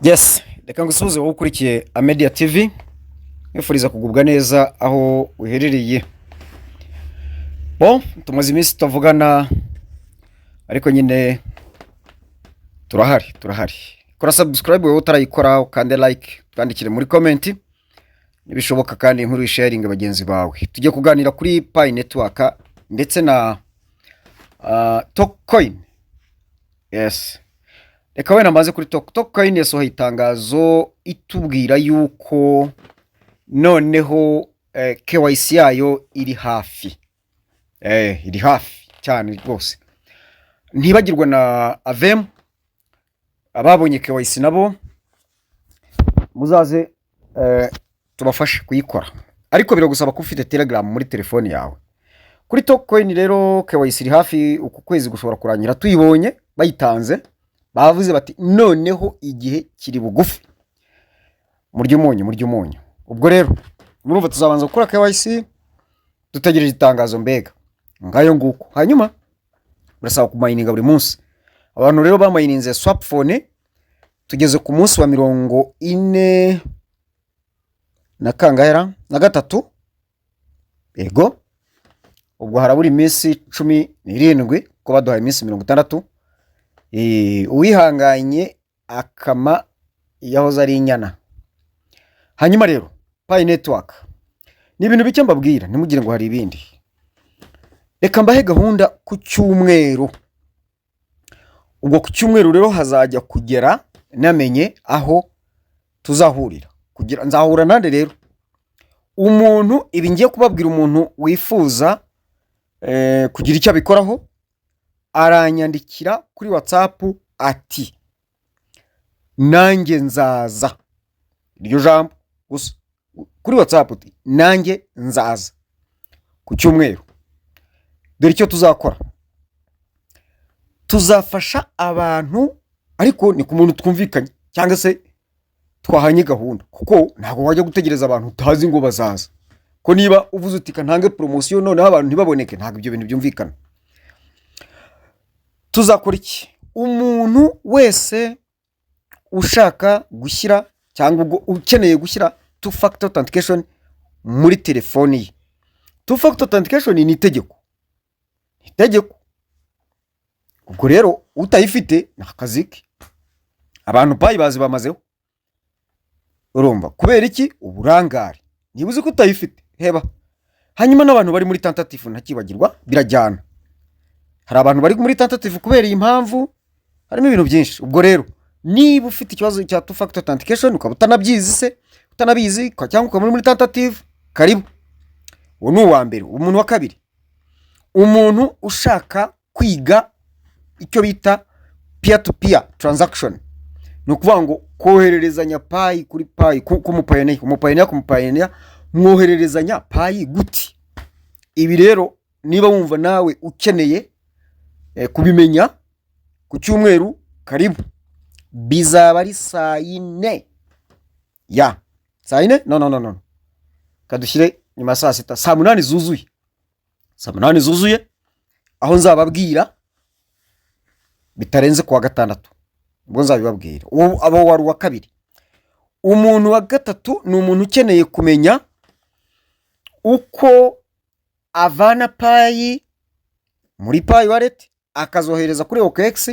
Yes, reka ngusuhuze wowe ukurikiye Amedia TV, nkwifuriza kugubwa neza aho uherereye. Bon, tumaze iminsi tutavugana, ariko nyine turahari, turahari. Kora subscribe wowe utarayikora, ukande like, twandikire muri comment nibishoboka, kandi inkuru sharing bagenzi bawe. Tujye kuganira kuri Pi Network ndetse na Tokoin. Yes. Reka wenda mbaze kuri Tokoin. Yasohoye itangazo itubwira yuko noneho KYC yayo iri hafi, iri hafi cyane rwose. Ntibagirwa na Avem, ababonye KYC nabo muzaze tubafashe kuyikora, ariko biragusaba ko ufite Telegram muri telefoni yawe. Kuri Tokoin rero, KYC iri hafi, uku kwezi gushobora kurangira tuyibonye bayitanze. Bavuze bati noneho igihe kiri bugufi, murya umunyu, murya umunyu. Ubwo rero murumva tuzabanza gukora KYC dutegereje itangazo. Mbega ngayo nguko. Hanyuma birasaba kumayininga buri munsi. Abantu rero bamayininze swap phone, tugeze ku munsi wa 43 na gatatu. Yego, ubwo harabura iminsi 17 ko baduhaye iminsi 60. Uwihanganye akama yahoze ari inyana. Hanyuma rero Pi Network ni ibintu bike mbabwira, ntimugire ngo hari ibindi. Reka mbahe gahunda ku cyumweru. Ubwo ku cyumweru rero hazajya kugera namenye aho tuzahurira kugira nzahura nande. Rero umuntu, ibi ngiye kubabwira, umuntu wifuza kugira icyo abikoraho aranyandikira kuri WhatsApp ati "Nanjye nzaza", iryo jambo gusa kuri WhatsApp uti "Nanjye nzaza ku cyumweru". Dore icyo tuzakora: tuzafasha abantu, ariko ni ku muntu twumvikanye cyangwa se twahanye gahunda, kuko ntabwo wajya gutegereza abantu utazi ngo bazaza. Ko niba uvuze uti "Ntange poromosiyo", noneho abantu ntibaboneke, ntabwo ibyo bintu byumvikana. Tuzakora iki? Umuntu wese ushaka gushyira cyangwa ubwo ukeneye gushyira two factor authentication muri telefoni ye, two factor authentication ni itegeko, ni itegeko. Ubwo rero utayifite ni akazi ke. Abantu Pi bazi bamazeho, urumva kubera iki? Uburangare. Niba uzi ko utayifite, heba. Hanyuma n'abantu bari muri tentative, ntakibagirwa, birajyana. Hari abantu bari muri tentative kubera iyi mpamvu, harimo ibintu byinshi. Ubwo rero niba ufite ikibazo cya two factor authentication, ukaba utanabyizi se, utanabizi, cyangwa ukaba uri muri tentative, karibu. Uwo ni uwa mbere. Umuntu wa kabiri, umuntu ushaka kwiga icyo bita peer to peer transaction, ni ukuvuga ngo kohererezanya Pi kuri Pi ku mupioneer, umupioneer ku mupioneer, mwohererezanya Pi gute? Ibi rero niba wumva nawe ukeneye kubimenya, ku cyumweru karibu. Bizaba ari saa 4 ya saa 4, no, no, no, no, kadushyire nyuma ya saa 6, saa 8 zuzuye, saa 8 zuzuye, aho nzababwira bitarenze kuwa gatandatu, ubwo nzabibabwira. Uwo abo wari uwa kabiri. Umuntu wa gatatu ni umuntu ukeneye kumenya uko avana Pi muri Pi Wallet akazohereza kuri OKX,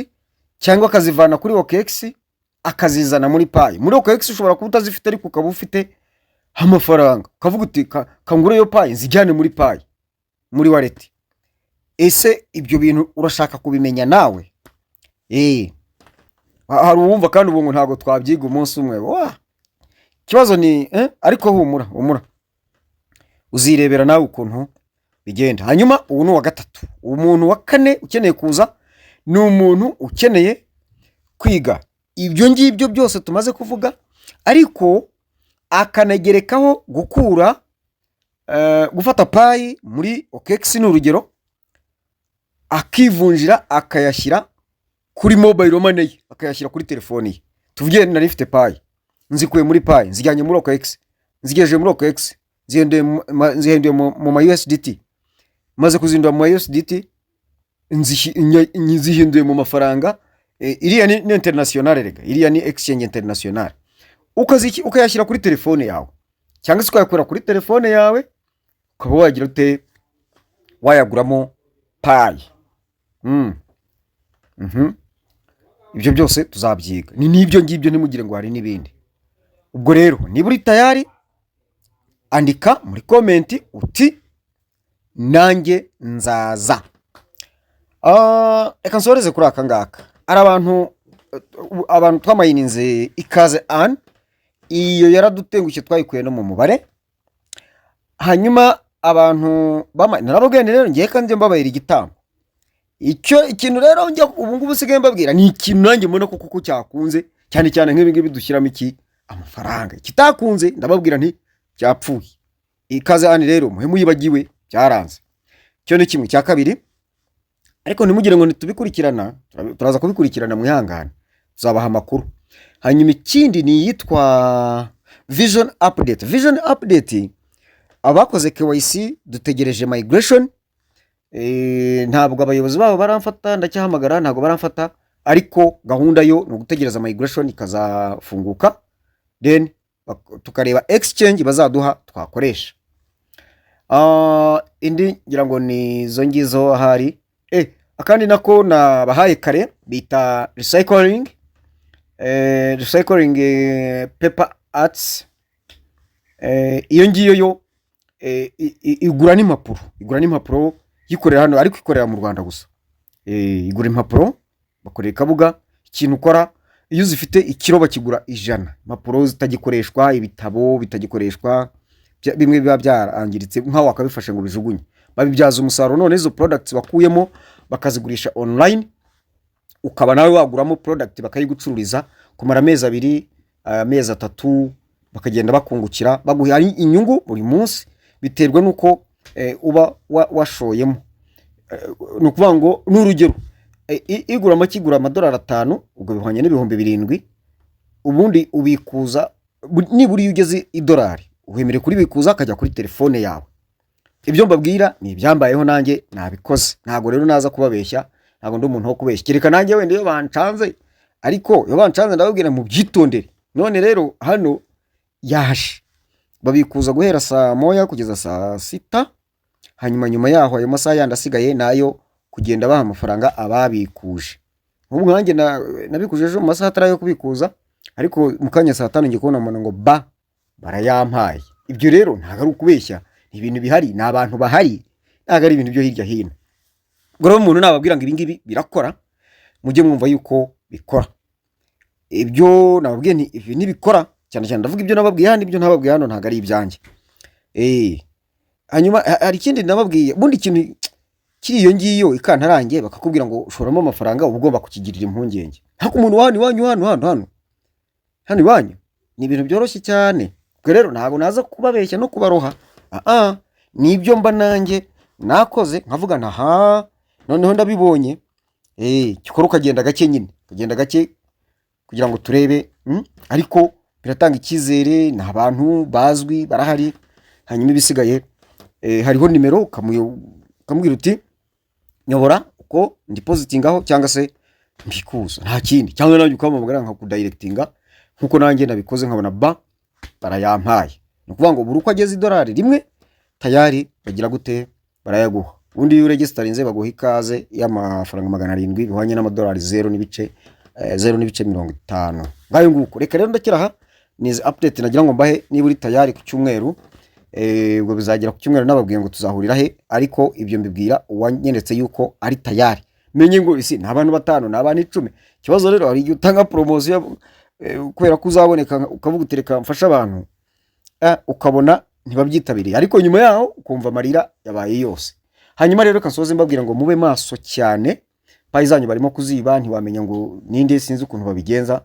cyangwa akazivana kuri OKX akazizana muri Pi. Muri OKX ushobora kuba utazifite, ariko ukaba ufite amafaranga, ukavuga uti "Kangureyo Pi nzijyane muri Pi, muri wallet". Ese ibyo bintu urashaka kubimenya nawe? Eee, hari uwumva kandi ubu ngo ntabwo twabyiga umunsi umwe. Wa ikibazo ni ariko humura, humura, uzirebera nawe ukuntu bigenda. Hanyuma ubu ni uwa gatatu. Umuntu wa kane ukeneye kuza ni umuntu ukeneye kwiga ibyo ngibyo byose tumaze kuvuga, ariko akanagerekaho gukura gufata Pi muri OKX, ni urugero, akivunjira akayashyira kuri mobile money ye, akayashyira kuri telefoni ye. Tuvuge nari mfite Pi, nzikuye muri Pi, nzijyanye muri OKX, nzigejeje muri OKX, nzihinduye mu ma USDT. Maze kuzihindura mu ma USDT, nzihinduye mu mafaranga. Iriya ni international rega, iriya ni exchange international. Ukayashyira kuri telefone yawe cyangwa se ukayakura kuri telefone yawe, ukaba wagira ute? Wayaguramo Pi. Ibyo byose tuzabyiga, ni n'ibyo ngibyo, ntimugire ngo hari n'ibindi. Ubwo rero niba uri tayari, andika muri comment uti: "Nanjye nzaza." Reka nsoreze kuri aka ngaka. Hari abantu twamayininze Ikaze Ani, iyo yaradutengushye, twayikuye no mu mubare. Hanyuma abantu narababwiye nti rero ngiye kandi mbabayira igitambo. Icyo ikintu rero njya ubu ngubu usigaye mbabwira ni ikintu nanjye mbona ko kuko cyakunze cyane cyane nk'ibi ngibi dushyiramo iki? Amafaranga. Ikitakunze ndababwira nti byapfuye. Ikaze Ani rero muhe muyibagiwe, byaranze. Icyo ni kimwe. Cya kabiri, ariko ntimugire ngo ntitubikurikirana, turaza kubikurikirana, mwihangane, tuzabaha amakuru. Hanyuma ikindi ni iyitwa Vision Update. Vision Update, abakoze KYC dutegereje migration. Ntabwo abayobozi babo baramfata, ndacyahamagara ntabwo baramfata, ariko gahunda yo ni ugutegereza migration ikazafunguka, then tukareba exchange bazaduha twakoresha. Indi ngira ngo ni izo ngizo ahari. Akandi nako nabahaye kare bita recycling paper arts. Iyo ngiyo yo igura n'impapuro, yikorera hano ariko ikorera mu Rwanda gusa. Igura impapuro, bakorera ikabuga. Ikintu ukora, iyo uzifite, ikiro bakigura 100. Impapuro zitagikoreshwa, ibitabo bitagikoreshwa, bimwe biba byarangiritse nk'aho wakabifashe ngo bijugunye, babibyaza umusaruro. None izo products bakuyemo bakazigurisha online, ukaba nawe waguramo product bakayigucururiza kumara amezi 2, amezi 3, bakagenda bakungukira, baguha inyungu buri munsi, biterwa n'uko uba washoyemo. Ni ukuvuga ngo ni urugero, igura make igura amadolari 5, ubwo bihwanye n'7,000. Ubundi ubikuza nibura iyo ugeze idolari wemerewe kuribikuza akajya kuri telefone yawe. Ibyo mbabwira ni ibyambayeho, nanjye nabikoze. Ntabwo rero naza kubabeshya, ntabwo ndi umuntu wo kubeshya, kereka nanjye wenda iyo bancanze. Ariko iyo bancanze ndababwira mubyitondere. None rero hano yaje babikuza guhera saa 1 kugeza saa 6, hanyuma nyuma yaho ayo masaha yandi asigaye nayo kugenda baha amafaranga ababikuje. Nk'ubu nkanjye nabikuje ejo mu masaha atari ayo kubikuza, ariko mu kanya saa 5 ngiye kubona mbona ngo ba barayampaye. Ibyo rero ntabwo ari ukubeshya, ni ibintu bihari, ni abantu bahari, ntabwo ari ibintu byo hirya hino. Ubwo rero umuntu nababwira ngo ibi ngibi birakora, mujye mwumva yuko bikora. Ibyo nababwiye ni ibi ntibikora cyane cyane, ndavuga ibyo nababwiye hano, ibyo ntababwiye hano ntabwo ari ibyanjye. Hanyuma hari ikindi nababwiye. Ubundi ikintu kiri iyo ngiyo ikantarange bakakubwira ngo ushoramo amafaranga, uba ugomba kukigirira impungenge. Ariko umuntu wa hano iwanyu, hano hano hano hano iwanyu, ni ibintu byoroshye cyane. Ubwo rero ntabwo naza kubabeshya no kubaroha. Nibyo mba nanjye nakoze, nkavuga nta noneho ndabibonye. Gikora ukagenda gake nyine, ukagenda gake kugira ngo turebe, Ariko biratanga icyizere, ni abantu bazwi barahari. Hanyuma ibisigaye, hariho nimero, ukamubwira uti: "Nyobora uko ndipositingaho cyangwa se mbikuza," nta kindi. Cyangwa nanjye ukampamagara nkakudayiregitinga nkuko nanjye nabikoze, nkabona ba barayampaye. Ni ukuvuga ngo buri uko ageze idolari 1, tayari bagira gute? Barayaguha. Ubundi iyo uregisitarinze baguha ikaze y'amafaranga 700, bihwanye n'amadolari 0.50. Ngayo nguko. Reka rero ndakira aha, ni izi update nagira ngo mbahe. Niba uri tayari ku cyumweru, ubwo bizagera ku cyumweru nababwiye ngo tuzahurira he, ariko ibyo mbibwira uwanyeretse yuko ari tayari, menye ngo isi ni abantu batanu, ni abantu 10. Ikibazo rero, hari igihe utanga poromosiyo kubera ko uzaboneka, ukavuga uti: "Reka mfashe abantu," ukabona ntibabyitabiriye, ariko nyuma yaho ukumva amarira yabaye yose. Hanyuma rero reka nsoze mbabwira ngo mube maso cyane, Pi zanyu barimo kuziba, ntiwamenya ngo ninde, sinzi ukuntu babigenza,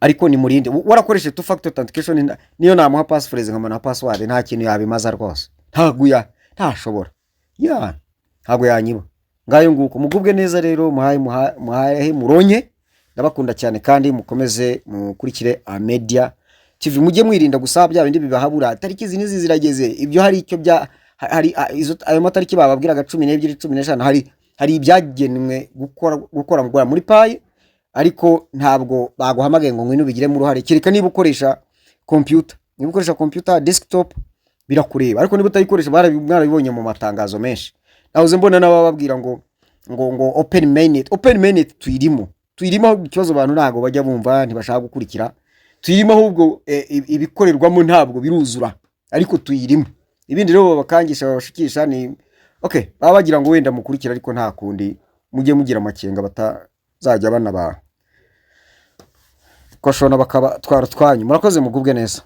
ariko nimurinde. Warakoresheje two factor authentication, niyo namuha passphrase nkamana password, nta kintu yabimaza rwose, ntabwo ya ntashobora ya ntabwo yanyiba. Ngayo nguko, mugubwe neza rero, muhaye muhaye muronke. Ndabakunda cyane kandi mukomeze mukurikire Amedia TV. Mujye mwirinda gusa bya bindi bibahabura, tariki izi n'izi zirageze. Ibyo hari icyo bya hari ayo matariki bababwiraga, 12, 15, hari Hari ibyagenwe gukora muri Pi, ariko ntabwo baguhamagaye ngo ngwino ubigiremo uruhare, kereka niba ukoresha computer. Niba ukoresha computer desktop birakureba, ariko niba utayikoresha, mwarabibonye mu matangazo menshi nahoze mbona n'abababwira ngo open mainnet. Open mainnet tuyirimo, tuyirimo. Ahubwo ikibazo, abantu ntabwo bajya bumva, ntibashaka gukurikira. Tuyirimo, ahubwo ibikorerwamo ntabwo biruzura, ariko tuyirimo. Ibindi rero babakangisha, babashikisha, ni okay, baba bagira ngo wenda mukurikire, ariko nta kundi, mujye mugira amakenga batazajya banaba koshona bakaba twara twanyu. Murakoze, mugubwe neza.